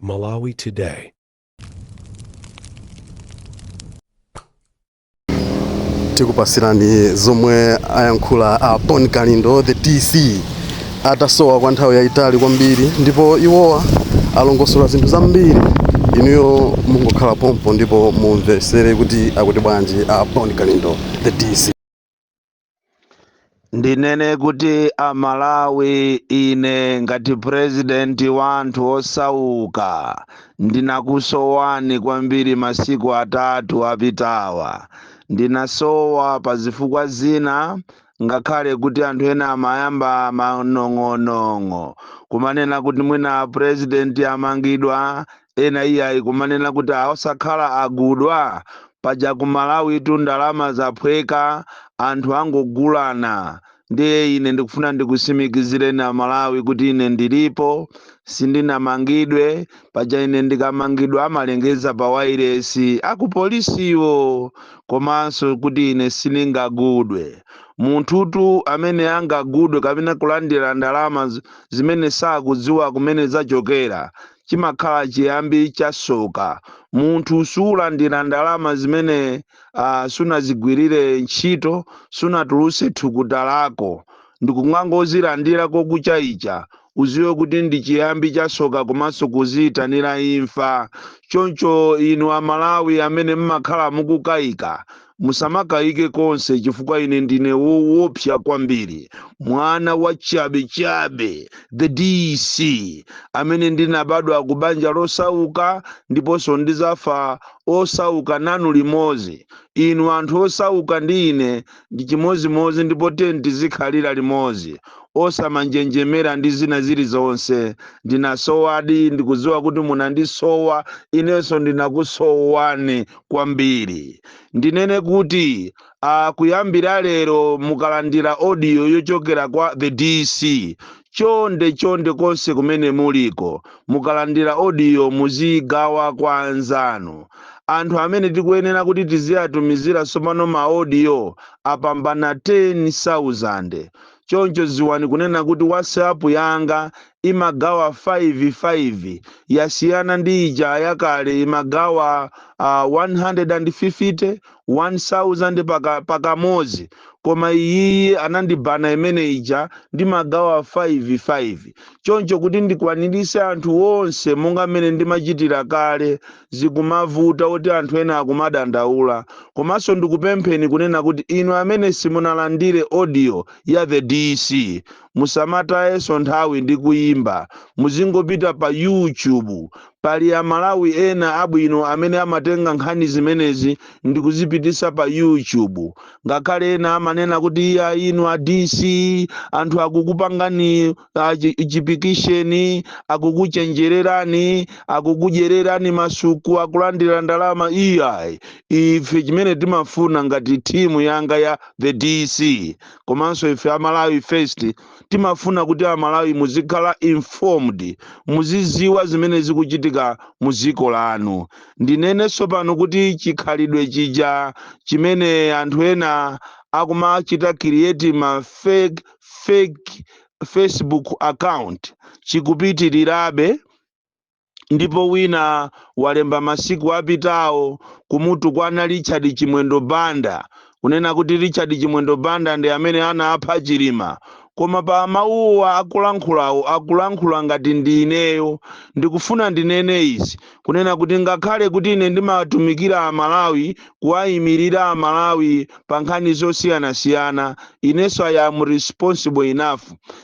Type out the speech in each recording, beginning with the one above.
Malawi Today. Tikupasirani zomwe ayankhula a Bon Kalindo, the DC, atasowa kwa nthawi yayitali kwambiri, ndipo iwowa alongosola zinthu zambiri. Inuyo mungokhala pompo ndipo mumvesere kuti akuti bwanji a Bon Kalindo, the DC. Ndinene kuti Amalawi, ine ngati purezidenti wa anthu osauka ndinakusowani kwambiri. Masiku 3 apitawa ndinasowa pa zifukwa zina, ngakhale kuti anthu ena amayamba manong'onong'o kumanena kuti mwina purezidenti amangidwa, ena iyayi kumanena kuti osakhala agudwa. Paja ku Malawi tu ndalama zaphweka, anthu angogulana. Ndiye ine ndikufuna ndikusimikizireni Amalawi kuti ine ndilipo, sindinamangidwe. Paja ine ndikamangidwa amalengeza pa wairesi akupolisiwo, komanso kuti ine sindingagudwe. Munthutu amene angagudwe kapena kulandira ndalama zimene sakudziwa kumene zachokera, chimakhala chiyambi cha soka. Munthu sulandira ndalama zimene sunazigwirire ntchito, sunatuluse thukuta lako, ndikungangozilandira kokucha icha, uziwe kuti ndi chiyambi cha soka komanso kuziyitanira imfa. Choncho inu Amalawi amene mmakhala mukukayika, musamakayike konse, chifukwa ine ndine woopsa kwambiri, mwana wa chabechabe, the DC, amene ndinabadwa ku banja losauka ndiponso ndizafa osauka nanu limodzi. Inu anthu osauka ndi ine ndi chimozimozi, ndipo tiyeni tizikhalira limodzi, osamanjenjemera ndi zina zilizonse. Ndinasowadi, ndikudziwa kuti munandisowa, inenso ndinakusowani kwambiri. Ndinene kuti kuyambira lero mukalandira audio yochokera kwa the DC, chonde chonde, konse kumene muliko, mukalandira audio muzigawa kwa anzanu. Anthu amene tikuyenera kuti tiziyatumizira tsopano ma audio apambana 10,000. Choncho ziwani kunena kuti WhatsApp yanga imagawa 55, yasiyana ndi ija yakale imagawa 150 1000 pakamodzi, koma iyiyi anandibana imene ija, ndimagawa 55. Choncho kuti ndikwanirise anthu onse monga mmene ndimachitira kale zikumavuta, kuti anthu ena akumadandaula. Komanso ndikupempheni kunena kuti inu amene simunalandire audio ya the DC, musamatayenso nthawi ndi kuyimba, muzingopita pa YouTube. Pali Amalawi ena abwino amene amatenga nkhani zimenezi ndikuzipitisa pa YouTube, ngakhale ena amanena kuti iya, inu a DC, anthu akukupangani chipikisheni, akukuchenjererani, akukudyererani masuku, akulandira ndalama. Iyayi, ife chimene timafuna ngati timu yanga ya the DC komanso ife Amalawi First, timafuna kuti Amalawi muzikhala informed, muziziwa zimene zikuchitika mu dziko lanu. Ndinenenso pano kuti chikhalidwe chija chimene anthu ena akumachita create ma fake Facebook account chikupitirirabe, ndipo wina walemba masiku apitawo kumutu kwana Richard Chimwendo Banda, kunena kuti Richard Chimwendo Banda ndi amene anapha Chilima. Koma pa mawuwa akulankhulawo, akulankhula ngati ndi ineyo. Ndikufuna ndinene izi kunena kuti ngakhale kuti ine ndimatumikira Amalawi, kuwayimirira Amalawi pa nkhani zosiyanasiyana, inenso I am responsible enough.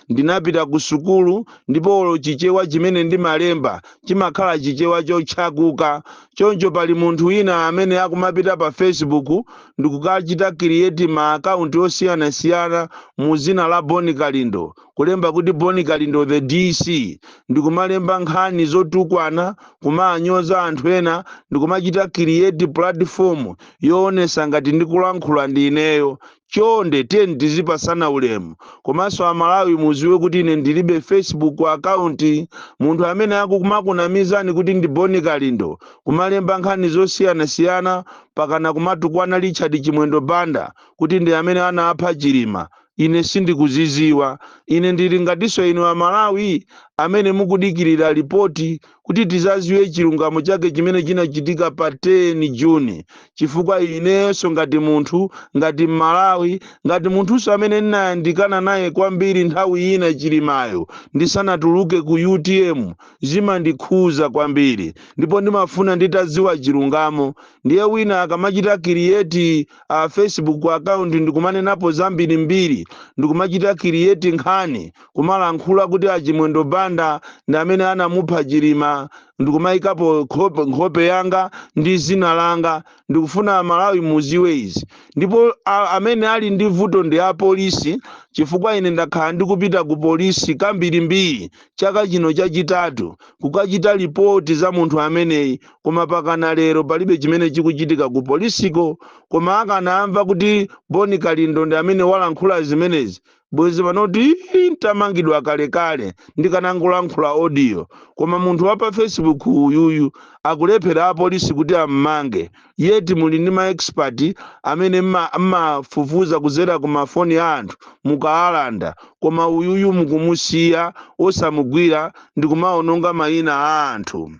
Ndinapita ku sukulu, ndipo olo Chichewa chimene ndimalemba chimakhala Chichewa chotchakuka. Choncho pali munthu wina amene akumapita pa Facebook ndikukachita create ma account osiyanasiyana mu zina la Boni Kalindo, kulemba kuti Boni Kalindo the DC, ndikumalemba nkhani zotukwana, kumanyoza anthu ena, ndikumachita create platform yoonesa ngati ndikulankhula ndi ineyo. Chonde tiyeni tizipasana ulemu. Komanso Amalawi muziwe kuti ine ndilibe Facebook account. Munthu amene akumakunamizani kuti ndi Boni Kalindo, kumalemba nkhani zosiyanasiyana pakana kumatukwana Richard Chimwendo Banda kuti ndi amene anapha Chilima, ine sindikuziziwa. Ine ndili ngatinso inu Amalawi amene mukudikirira ripoti kuchokera ku polisi. Kuti tizaziwe chilungamo chake chimene chinachitika pa 10 Juni, chifukwa inenso ngati munthu, ngati Mmalawi, ngati munthunso amene ndinayandikana naye kwambiri nthawi ina Chilimayo ndisanatuluke ku UTM, zimandikhuza kwambiri ndipo ndimafuna nditadziwa chilungamo. Ndiye wina akamachita create Facebook account ndikumanenapo zambirimbiri, ndikumachita create nkhani, kumalankhula kuti aChimwendo Banda ndi amene anamupha Chilima, ndikumayikapo nkhope yanga ndi zina langa, ndikufuna Amalawi muziwe izi. Ndipo amene ali ndi vuto ndi apolisi, chifukwa ine ndakhala ndikupita ku polisi kambirimbiri chaka chino chachitatu kukachita ripoti za munthu ameneyi, koma pakana lero palibe chimene chikuchitika ku polisiko. Koma akanamva kuti Boni Kalindo ndi amene walankhula zimenezi, bwezi panoti ntamangidwa kalekale ndikanangolankhula audio. Koma munthu wa pa Facebook uyuyu akulephera apolisi kuti ammange, yeti muli ndi ma expert amene mmafufuza kuzera ku mafoni a anthu mukaalanda, koma uyuyu mukumusiya osamugwira ndikumaononga mayina a anthu.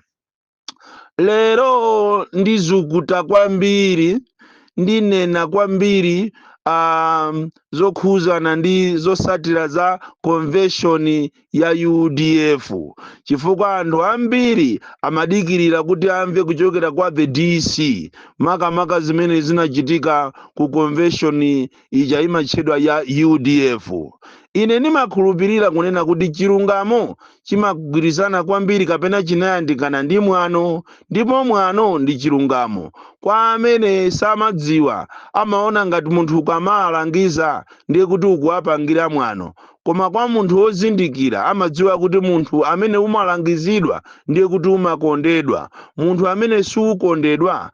Lero ndizukuta kwambiri, ndinena kwambiri zokhuzana ndi zosatira za convention ya UDF, chifukwa anthu ambiri amadikirira kuti amve kuchokera kwa the DC, makamaka zimene zinachitika ku convention ija imatchedwa ya UDF. Ine ndimakhulupirira kunena kuti chilungamo chimagwirizana kwambiri kapena chinayandikana ndi mwano, ndipo mwano ndi chilungamo. Kwa amene samadziwa, amaona ngati munthu ukamalangiza ndiye kuti ukuwapangira mwano, koma kwa munthu wozindikira amadziwa kuti munthu amene umalangizidwa ndiye kuti umakondedwa. Munthu amene siukondedwa,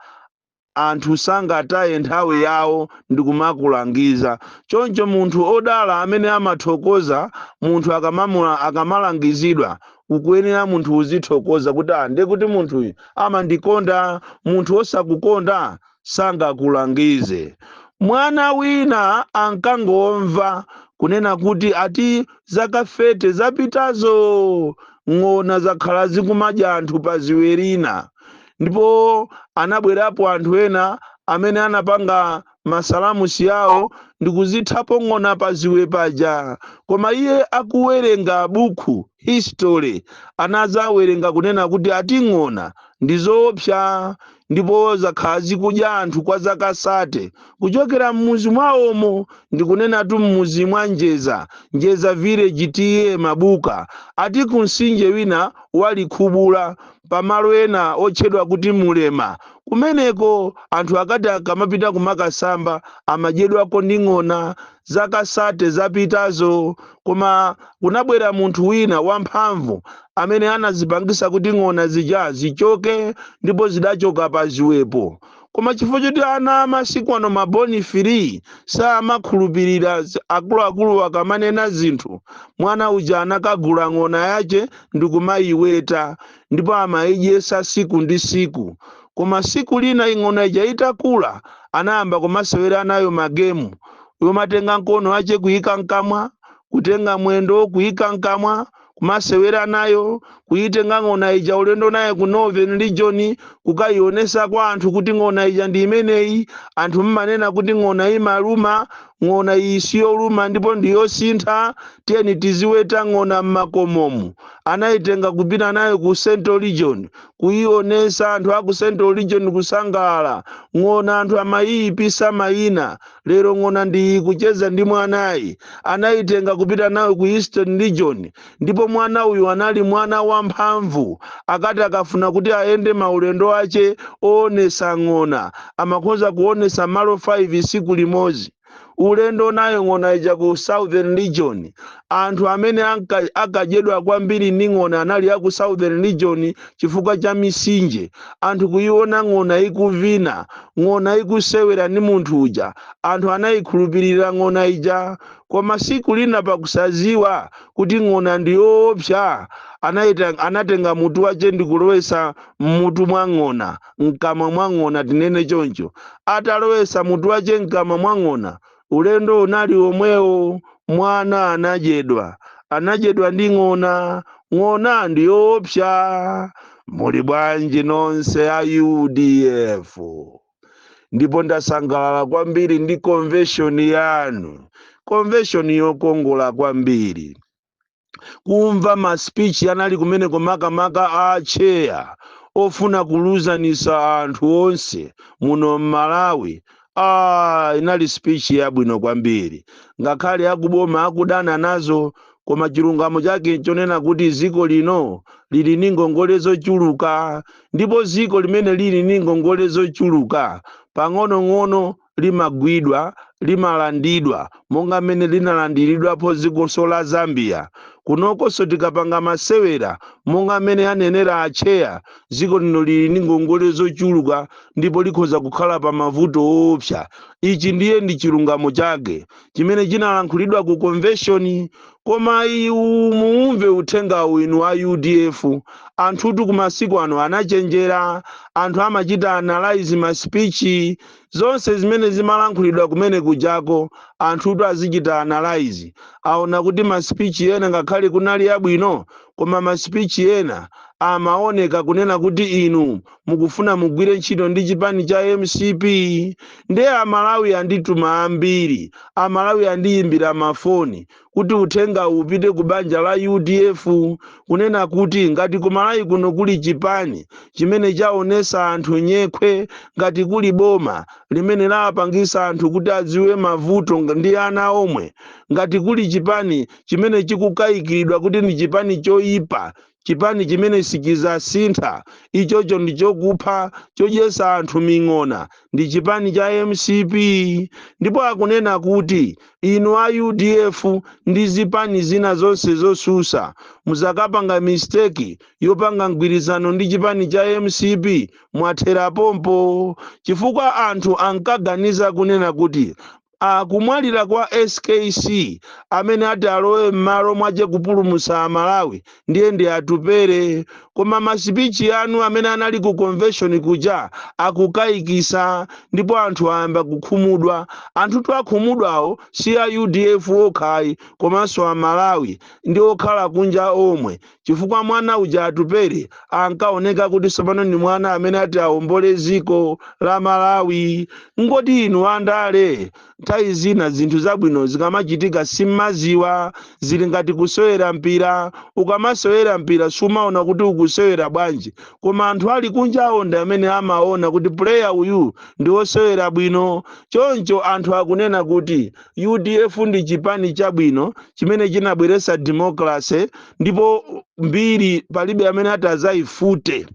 anthu sangataye nthawi yawo ndikumakulangiza. Choncho munthu odala amene amathokoza munthu akamalangizidwa, ukuyenera munthu uzithokoza kuti ah, ndiye kuti munthuyu amandikonda. Munthu osakukonda sangakulangize. Mwana wina ankangomva kunena kuti ati zaka 30 zapitazo ng'ona zakhala zikumadya anthu pa ziwerina, ndipo anabwerapo anthu ena amene anapanga masalamusi yawo ndikuzithapo ng'ona pa ziwe paja. Koma iye akuwerenga buku history, anazawerenga kunena kuti ati ng'ona ndi zoopsa ndipo zakhala zikudya anthu kwa zaka 30 kuchokera mmuzi mwawomo. Ndikunenatu mmuzi mwa Njeza, Njeza village, T/A Mabuka, ati kumsinje wina walikhubula pamalo ena otchedwa kuti Mulema. Kumeneko anthu akati akamapita kumakasamba amadyedwako ndi ng'ona zaka 30 zapitazo. Koma kunabwera munthu wina wamphamvu amene anazipangisa kuti ng'ona zija zichoke, ndipo zidachoka pa ziwepo. Koma chifukwa choti ana amasiku ano, maboni free, samakhulupirira akuluakulu akamanena zinthu, mwana uja anakagula ng'ona yache ndikumayiweta, ndipo amayidyesa siku ndi siku. Koma siku lina ing'ona ija itakula, anayamba kumasewera nayo magemu yomatenga mkono wache kuyika mkamwa, kutenga mwendo kuyika mkamwa, kumasewera nayo, kuyitenga ng'ona ija ulendo naye ku Northern Region kukayionesa kwa anthu kuti ng'ona ija ndi imeneyi. Anthu mmanena kuti ng'ona imaluma, ng'ona iyi siyoluma ndipo ndiyosintha, tiyeni tiziweta ng'ona mmakomomu. Anayitenga kupita nayo ku Central Region kuyionesa anthu aku Central Region kusangalala. Ng'ona anthu amayiyipisa mayina, lero ng'ona ndi kucheza ndi mwanayi. Anayitenga kupita nayo ku Eastern Region, ndipo mwana uyu anali mwana wamphamvu. Akati akafuna kuti ayende maulendo ache oonesa ng'ona, amakhoza kuonesa malo 5 siku limodzi. Ulendo nayo ng'ona ija ku Southern Region, anthu amene akadyedwa kwambiri ndi ng'ona anali aku Southern Region chifukwa cha misinje. Anthu kuiona ng'ona ikuvina, ng'ona ikusewera ndi munthu uja, anthu anayikhulupirira ng'ona ija. Koma siku lina, pakusaziwa kuti ng'ona ndi yoopsa, anatenga mutu wache ndikulowesa mmutu mwa ng'ona, mkamwa mwa ng'ona tinene choncho. Atalowesa mutu wache mkamwa mwa ng'ona, ulendo unali omwewo, mwana anadyedwa, anadyedwa ndi ng'ona. Ng'ona ndi yoopsa. Muli bwanji nonse a UDF? Ndipo ndasangalala kwambiri ndi convention yanu, convention yokongola kwambiri. Kumva ma speech anali kumeneko, makamaka a chair ofuna kuluzanisa anthu onse muno mMalawi, inali speech yabwino kwambiri. Ngakhale akuboma akudana nazo, koma chilungamo chake chonena kuti ziko lino lili ndi ngongole zochuluka, ndipo ziko limene lili ndi ngongole zochuluka pang'onong'ono limagwidwa, limalandidwa, monga mmene linalandiridwapo zikonso la Zambia. Kunokonso tikapanga masewera monga mmene anenera acheya, dziko lino lili ndi ngongole zochuluka ndipo likhoza kukhala pa mavuto woopsa. Ichi ndiye ndi chilungamo chake chimene chinalankhulidwa ku convention. Koma iwu muumve uthengawu, inu a UDF. Anthutu kumasiku ano anachenjera, anthu amachita analyze ma speech zonse zimene zimalankhulidwa kumene kujako. Anthutu azichita analyze, aona kuti ma speech ena ngakhale kunali abwino, koma ma speech ena amaoneka kunena kuti inu mukufuna mugwire ntchito ndi chipani cha MCP. Ndiye Amalawi andituma ambiri, Amalawi andiyimbira mafoni kuti uthenga upite ku banja la UDF, kunena kuti ngati kumalawi kuno kuli chipani chimene chaonesa anthu nyekhwe, ngati kuli boma limene lapangisa anthu kuti adziwe mavuto ndi ana omwe, ngati kuli chipani chimene chikukayikiridwa kuti ndi chipani choyipa, chipani chimene sichizasintha, ichocho ndi chokupha, chodyesa anthu ming'ona, ndi chipani cha MCP. Ndipo akunena kuti inu a UDF ndi zipani zina zonse zosusa, muzakapanga mistake yopanga mgwirizano ndi chipani cha MCP, mwathera pompo, chifukwa anthu ankaganiza kunena kuti akumwalira kwa SKC, amene ati alowe m'malo mwache kupulumutsa Amalawi ndiye ndi Atupere. Koma ma speech anu amene anali ku convention kuja akukayikisa, ndipo anthu ayamba kukhumudwa. Anthutu akhumudwawo si a UDF okhayi, komanso Amalawi ndi okhala kunja omwe, chifukwa mwana uja Atupere ankaoneka kuti tsopano ndi mwana amene ati awombole dziko la Malawi. Ngoti inu andale, nthawi zina zinthu zabwino zikamachitika simmaziwa. Zili ngati kusewera mpira. Ukamasewera mpira sumaona kuti ukusewera bwanji, koma anthu ali kunjawo ndi amene amaona kuti player uyu ndi wosewera bwino. Choncho anthu akunena kuti UDF ndi chipani chabwino chimene chinabweretsa democracy, ndipo mbiri palibe amene ati azayifute,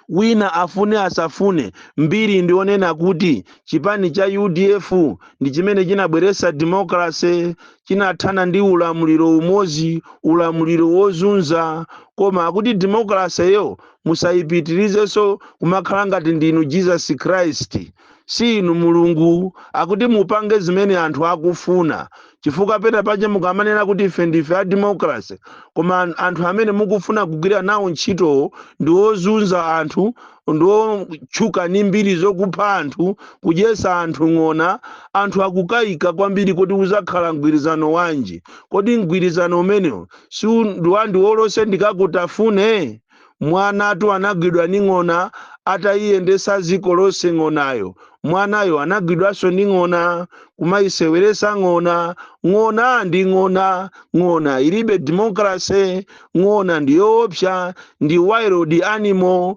wina afune asafune. Mbiri ndionena kuti chipani cha UDF ndi chimene chinabweretsa democracy, chinathana ndi ulamuliro umodzi, ulamuliro wozunza. Koma akuti democracy yo musayipitirizenso kumakhala ngati ndinu Jesus Christ, si inu Mulungu. Akuti mupange zimene anthu akufuna, chifukwa pena paja mukamanena kuti ife ndife a democracy, koma anthu amene mukufuna kugwira nawo ntchitowo ndi ozunza anthu, ndi otchuka ndi mbiri zokupha anthu, kudyesa anthu ng'ona. Anthu akukayika kwambiri kuti uzakhala mgwirizano wanji? Kodi mgwirizano umenewo si ndiwolose ndikakutafune? Mwanatu anagwidwa ndi ng'ona atayiyendesa dziko lonse ng'onayo. Mwanayo anagwidwanso ndi ng'ona, kumayiseweresa ng'ona. Ng'ona ndi ng'ona, ng'ona ilibe democracy. Ng'ona ndi yoopsa, ndi wild animal,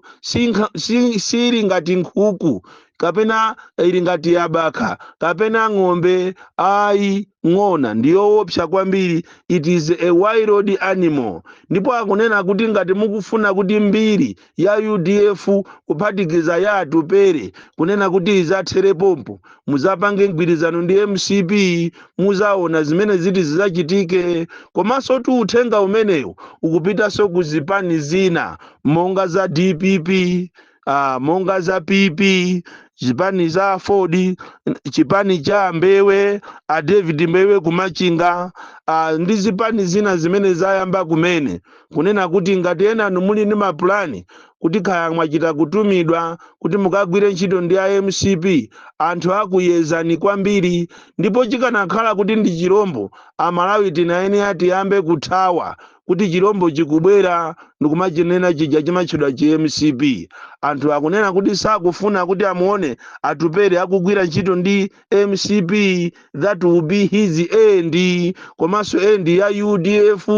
sili ngati nkhuku kapena ili ngati yabaka kapena ng'ombe, ayi. Ng'ona ndi yoopsa kwambiri, it is a wild animal. Ndipo akunena kuti ngati mukufuna kuti mbiri ya UDF kuphatikiza ya Atupere kunena kuti izathere pompo, muzapange mgwirizano ndi MCP, muzaona zimene ziti zizachitike. Komanso tu uthenga umenewu ukupitanso ku zipani zina monga za DPP, monga za PP, chipani za Ford, chipani cha Mbewe, a David Mbewe kumachinga, ndi zipani zina zimene zayamba kumene, kunena kuti ngati enanu muli ndi mapulani kuti kaya mwachita kutumidwa kuti mukagwire ntchito ndi a MCP, anthu akuyezani kwambiri. Ndipo chikanakhala kuti ndi chirombo, Amalawi tinayenera tiyambe kuthawa kuti chirombo chikubwera. Ndikumachinena chija chimatchedwa chi MCP. Anthu akunena kuti sakufuna kuti amuone Atupere akugwira ntchito ndi MCP. That will be his end, komanso end ya UDF.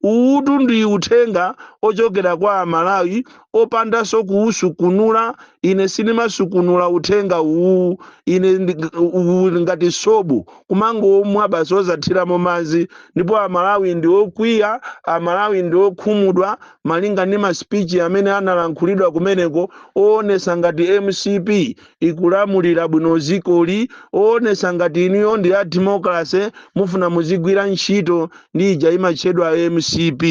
Uwu ndi uthenga ochokera kwa Amalawi opandanso kuusukunula. Ine sindimasukunula uthenga uwu. Ine uwu ngati sobo, kumangomwa basi, ozathiramo madzi. Ndipo Amalawi ndi okwiya, Amalawi ndi okhumudwa malinga ndi ma speech amene analankhulidwa kumeneko, oonesa ngati MCP ikulamulira bwino zikoli, oonesa ngati inuyo ndi a democracy, mufuna muzigwira ntchito ndi ija imatchedwa MCP.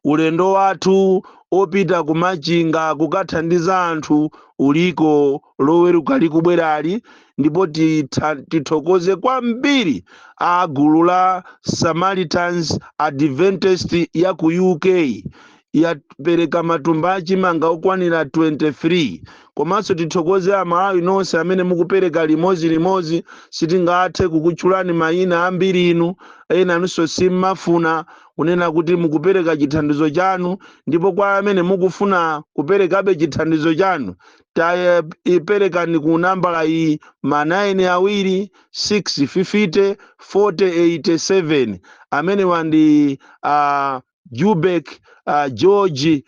Ulendo wathu opita kumachinga kukathandiza anthu uliko Loweruka likubwerali. Ndipo tithokoze kwambiri a gulu la Samaritans Adventist ya ku UK, yapereka matumba achimanga okwanira 23. Komanso tithokoze Amalawi nonse amene mukupereka limodzi. Sitingathe kukutchulani mayina ambiri, inu ena anunso simmafuna kunena kuti mukupereka chithandizo chanu. Ndipo kwa amene mukufuna kuperekabe chithandizo chanu, tayiperekani ku nambala iyi: ma 9 awiri 650 4087. Amenewa ndi Jubek George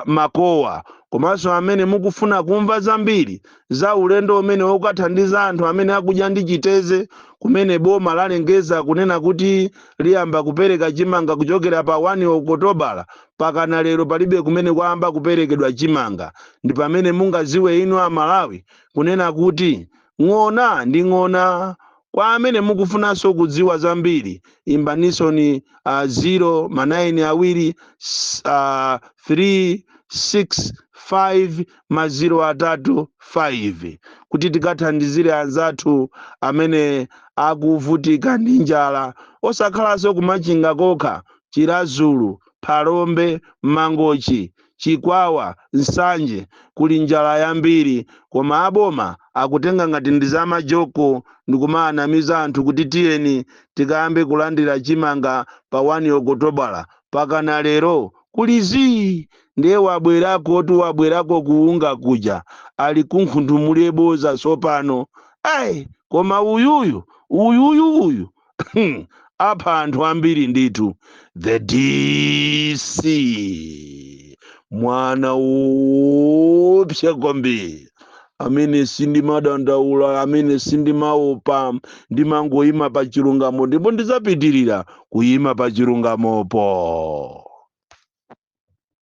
Makowa. Komanso amene mukufuna kumva zambiri za ulendo umene wokathandiza anthu amene akudya ndi chiteze, kumene boma lalengeza kunena kuti liyamba kupereka chimanga kuchokera pa 1 Okotobala, pakana lero palibe kumene kwayamba kuperekedwa chimanga. Ndi pamene mungaziwe inu Amalawi kunena kuti ng'ona ndi ng'ona. Kwa amene mukufunanso kudziwa zambiri, imbanisoni 0 ma 9 awiri 3 6 5 ma 0 atatu 5, kuti tikathandizire anzathu amene akuvutika ndi njala, osakhalanso kumachinga kokha, Chiradzulu, Phalombe, Mangochi, Chikwawa, Nsanje, kuli njala yambiri. Koma aboma akutenga ngati ndi zamajoko ndikumaanamiza anthu kuti tiyeni tikayambe kulandira chimanga pa 1 Okotobala, pakana lero kuli zii. Ndiye wabwerako tu, wabwerako kuunga kuja, ali kunkhunthumule boza tsopano. Ayi, koma uyuyu uyuyu uyu apha anthu ambiri ndithu. The DC, mwana wopsa kwambiri, amene sindimadandaula, amene sindimaopa, ndimangoyima pa chilungamo, ndipo ndidzapitirira kuyima pa chilungamopo.